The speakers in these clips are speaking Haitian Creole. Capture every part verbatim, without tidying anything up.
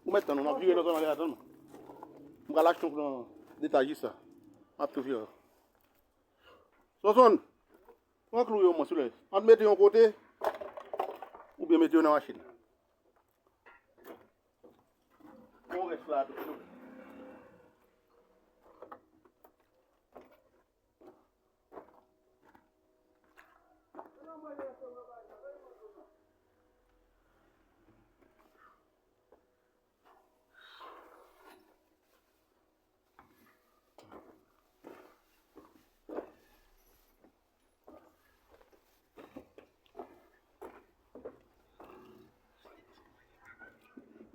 Ou mèt tann, m ap vire lòt zòn ale, atann mwen. M pral achte yon detaji sa. M ap tou vire. Sonson, pran klou yo mwen, silvouplè. Ann mete yon kote, oubyen mete yo nan machin. Bon, rès la tou.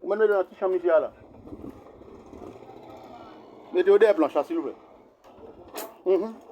Ou mèt mete nan ti chanm isi a la. Mete yo dèyè planch la, silvouplè. Mhm.